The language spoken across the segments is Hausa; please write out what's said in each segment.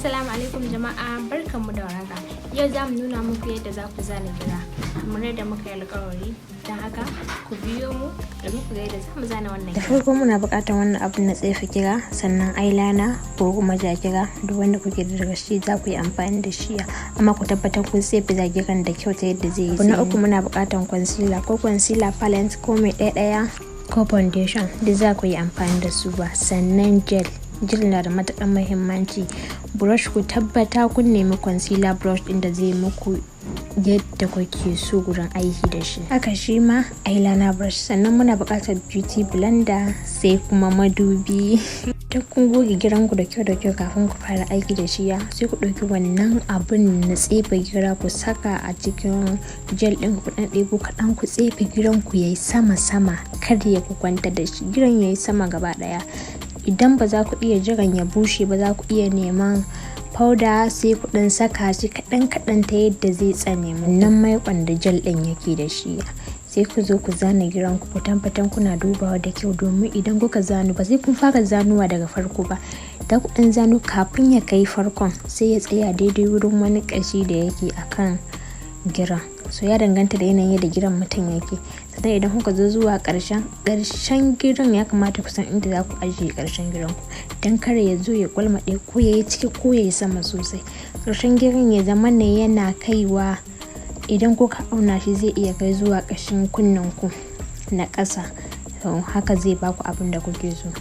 Assalamu alaikum jama'a, barkanmu da warhaka. Yau za mu nuna muku yadda za ku zana gira kamar yadda muka yi alƙawari. Don haka ku biyo mu domin ku ga yadda za mu zana wannan Da gira. farko muna buƙatar wannan abun na tsefe gira, sannan eyeliner ko kuma jagira, duk wanda kuke da daga shi za ku yi amfani da shi, amma ku tabbatar kun tsefe jagiran da kyau ta yadda zai yi. Abu na uku, muna buƙatar concealer, ko concealer palette ko mai ɗaya ɗaya ko foundation, duk za ku yi amfani da su ba. Sannan gel, gel na da matuƙar muhimmanci. Brush, ku tabbata kun nemi concealer brush ɗin da zai muku yadda kuke so gurin aiki da shi. Haka shi ma eyeliner brush. Sannan muna buƙatar beauty blender, sai kuma madubi. Idan kun goge giranku da kyau da kyau kafin ku fara aiki da shi, sai ku ɗauki wannan abun na tsefe gira, ku saka a cikin gel ɗin, ku ɗan ɗebo kaɗan, ku tsefe giran ku yayi sama sama, kar ya ku kwanta da shi, giran yayi sama gaba ɗaya. Idan ba za ku iya jiran ya bushe ba, za ku iya neman powder, sai ku ɗan saka shi kaɗan kaɗan ta yadda zai tsane wannan maiƙon da gel ɗin yake da shi. Sai ku zo ku zana giran ku. Ku tabbatar kuna dubawa da kyau, domin idan kuka zano, ba sai kun fara zanuwa daga farko ba da ku ɗan zano, kafin ya kai farkon sai ya tsaya daidai wurin wani ƙashi da yake akan gira. So ya danganta da yanayin yadda giran mutum yake. Sannan idan kuka zo zuwa ƙarshen ƙarshen giran, ya kamata ku san inda za ku ajiye ƙarshen giran ku, don kar ya zo ya kwalmaɗe ko ya yi ciki ko ya yi sama sosai. Ƙarshen giran ya zama ne yana kaiwa, idan kuka auna shi zai iya kai zuwa ƙashin kunnen ku na ƙasa. Haka zai baku abin da kuke so.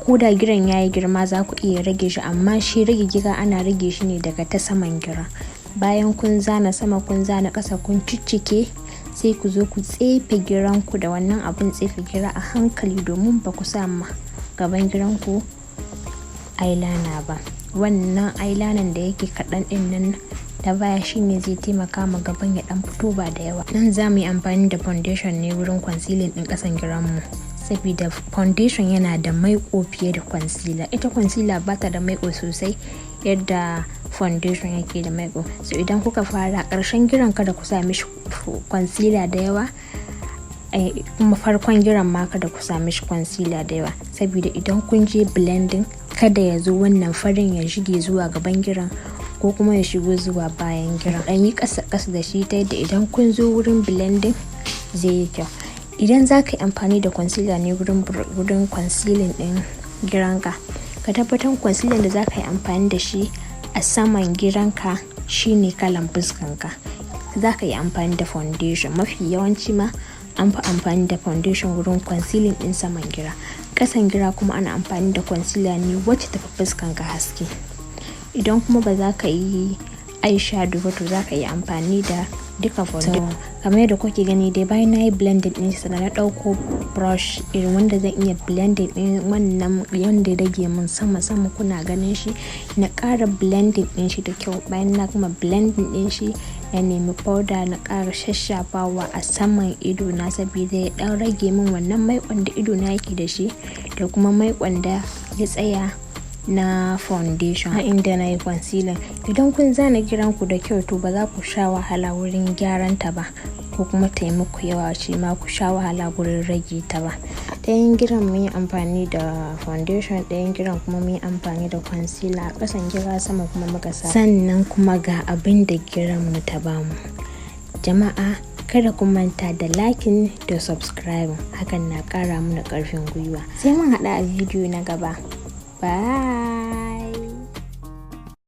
Ko da giran ya yi girma, za ku iya rage shi, amma shi rage gira ana rage shi ne daga ta saman gira. Bayan kun zana sama, kun zana ƙasa, kun ciccike, sai ku zo ku tsefe giranku da wannan abun tsefe gira a hankali, domin ba ku sa ma gaban giranku eyeliner ba. Wannan eyeliner da yake kaɗan ɗin nan da baya shine zai taimaka ma gaban ya ɗan fito ba da yawa. Nan za mu yi amfani da foundation ne wurin concealing ɗin ƙasan giranmu, saboda foundation yana da maiƙo fiye da concealer. Ita concealer ba ta da maiƙo sosai yadda foundation yake da maiƙo. So idan kuka fara ƙarshen giran, kada ku sa mishi concealer da yawa, kuma farkon giran ma kada ku sa mishi concealer da yawa, saboda idan kun je blending, kada ya zo wannan farin ya shige zuwa gaban giran ko kuma ya shigo zuwa bayan giran. Dan yi ƙasa ƙasa da shi ta yadda idan kun zo wurin blending zai yi kyau. Idan za ka yi amfani da concealer ne wurin concealing ɗin giranka, ka tabbatar concealer da za ka yi amfani da shi a saman giranka shine kalan fuskanka. Za ka yi amfani da foundation, mafi yawanci ma an fi amfani da foundation wurin concealing ɗin saman gira. Ƙasan gira kuma ana amfani da concealer ne wacce tafi fuskanka haske. Idan kuma ba za ka yi eyeshadow ba, to za ka yi amfani da duka foundation. Kamar yadda kuke gani dai, bayan na yi blending ɗin shi, sannan na ɗauko brush irin wanda zan iya blending ɗin wannan wanda ya rage min sama sama, kuna ganin shi, na ƙara blending ɗin shi da kyau. Bayan na gama blending ɗin shi, na nemi powder na ƙara shashafawa a saman ido na, saboda ya ɗan rage min wannan maiƙon da ido na yake da shi da kuma maiƙon da ya tsaya na foundation a inda na yi concealer. Idan kun zana giranku da kyau, to ba za ku sha wahala wurin gyaran ta ba, ko kuma ta yi muku yawa shi ma ku sha wahala wurin rage ta ba. Ɗayan giran mun yi amfani da foundation, ɗayan giran kuma mun yi amfani da concealer a ƙasan gira, sama kuma muka sa. Sannan kuma ga abin da giran mu ta bamu. Jama'a, kada ku manta da liking da subscribing, hakan na ƙara mana ƙarfin gwiwa. Sai mun haɗu a bidiyo na gaba. Bye.